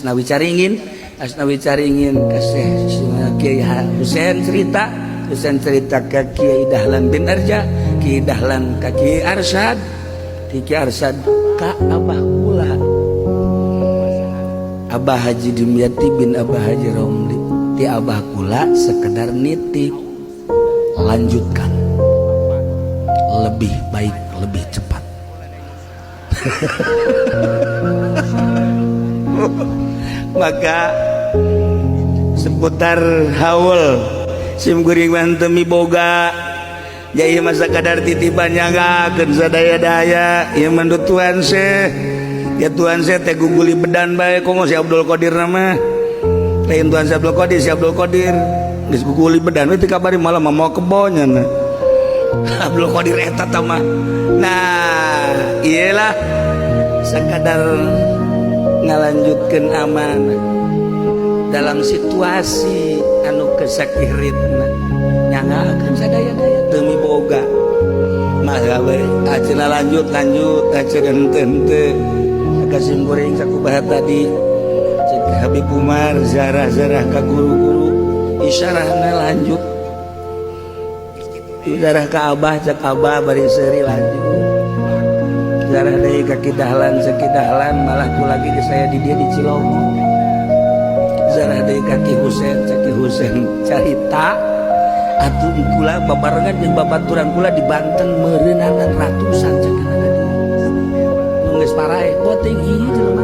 Asnawi Caringin, Asnawi Caringin ka Syekh Kiai Husein, cerita Husein cerita ke Kiai Dahlan bin Arja, Kiai Dahlan ka Kiai Arsyad, Kiai Arsyad ka Abah kula, Abah Haji Dimyati bin Abah Haji Romli. Ti Abah kula sekedar nitip, lanjutkan lebih baik, lebih cepat. Maka seputar haul sim kuring mah teu miboga jadi masa kadar titipan, nyanggakeun sadaya-daya. Ieu mah tuan Syekh ya, tuan Syekh teh guguli bedan bae. Komo si Abdul Qadir nama lain tuan si Abdul Qadir, si Abdul Qadir geus guguli bedan we teu kabari, malah mau kebonya. Nah, Abdul Qadir eta tah mah. Nah, iyalah, sekadar ngalanjutkeun amanah dalam situasi anu kesakiritna, nyanggakeun sadaya-daya, teu miboga mah we ayeuna, lanjut lanjut ayeuna henteu henteu. Kasim kuring sakumaha tadi cek Habib Umar, zarah-zarah ka guru-guru, isyarahna lanjut, zarah ka Abah, cek Abah bari seuri lanjut, zarah deui ka Ki Dahlan, cek Ki Dahlan malah ku lagi ke saya di dia di Cilongok, zarah deui ka Ki Husein, cek Ki Husein carita atuh kula babarengan jeung babaturan kula di Banten meureunangan ratusan, cek nu geus paraeh boting ieu jelema.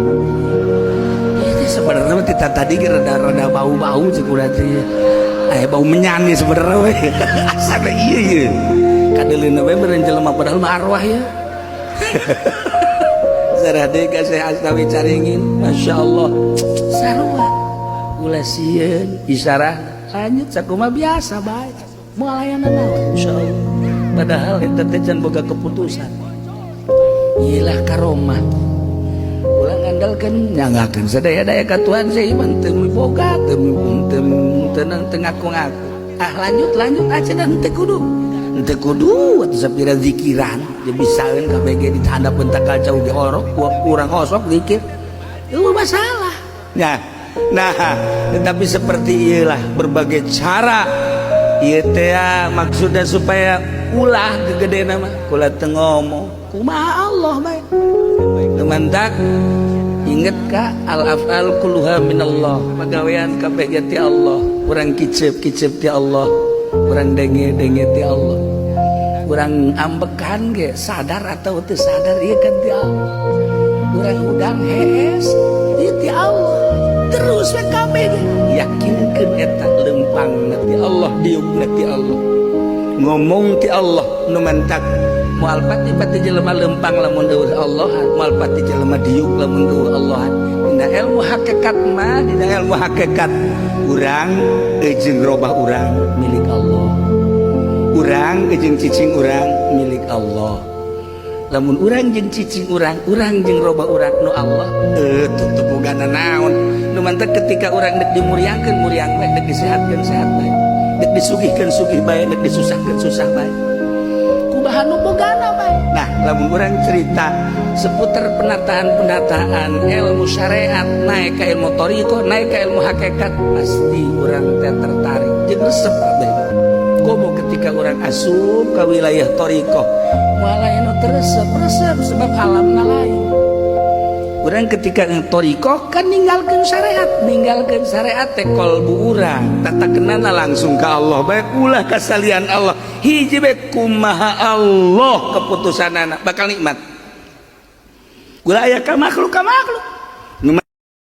Ieu teh sebenarnya mah kita tadi ge rada-rada bau-bau, cek udah teh aya bau menyan sebenarnya we. Asana ieu ieu kadeuleuna we meureun jelema, padahal mah arwah ya. Zarah deui ka Syekh Asnawi Caringin, Masya Allah, sarua ulah sieun, isyarah lanjut sakumaha biasa bae, moal aya naon insyaallah. Padahal eta teh can boga keputusan. Iyalah, karomah ulah ngandalkeun, nyanggakeun sadaya-daya ka Tuhan. Saya iman teu miboga, teu teu teu teu ngaku-ngaku. Ah, lanjut lanjut aja dan teu kudu, teu kudu atuh sapira zikiran dia bisaeun kabeh ge di handapeun takal cau ge orok kurang osok zikir itu masalah. Nah nah, tetapi seperti iyalah berbagai cara ieu teh maksudnya supaya ulah gegede nama kula teu ngomong kumaha Allah bae. Mantak inget ka al af'al kulluha minallah, pagawean kabeh ge ti Allah. Urang kicep kicep ti Allah, urang denge denge ti Allah, urang ambekan ge sadar atau teu sadar ieu kan ti Allah, urang udang hees ieu ti Allah. Terus we kabeh ge yakinkeun eta lempang ti Allah, diukna ti Allah, ngomong ti Allah. Nu mantak moal pati-pati jelema lempang lamun eueuh Allah, moal pati jelema diuk lamun eueuh Allah. Dina ilmu hakikat mah, dina ilmu hakikat, urang jeung robah urang milik Allah, urang jeung cicing urang milik Allah. Lamun urang jeung cicing urang, urang jeung robah urang nu Allah, tutup bogana naon. Nu mantak ketika urang dek dimuriangkeun muriang bae, dek disehatkeun sehat bae, dek disugihkeun sugih bae, dek disusahkeun susah bae, kumaha nu bogana bae. Nah, lamun urang cerita seputar penataan-penataan ilmu syariat naik ke ilmu thoriqoh, naik ke ilmu hakikat, pasti urang teh tertarik jeung resep kabeh. Komo ketika urang asup ke wilayah thoriqoh, moal anu teresep resep sebab alamna lain. Urang ketika thoriqoh kan ninggalkeun syariat, ninggalkeun syariat teh kolbu urang tata kenana langsung ke Allah baik, ulah kasalian Allah. Hiji bae, kumaha Allah keputusanana bakal nikmat. Ulah aya ka makhluk, ka makhluk.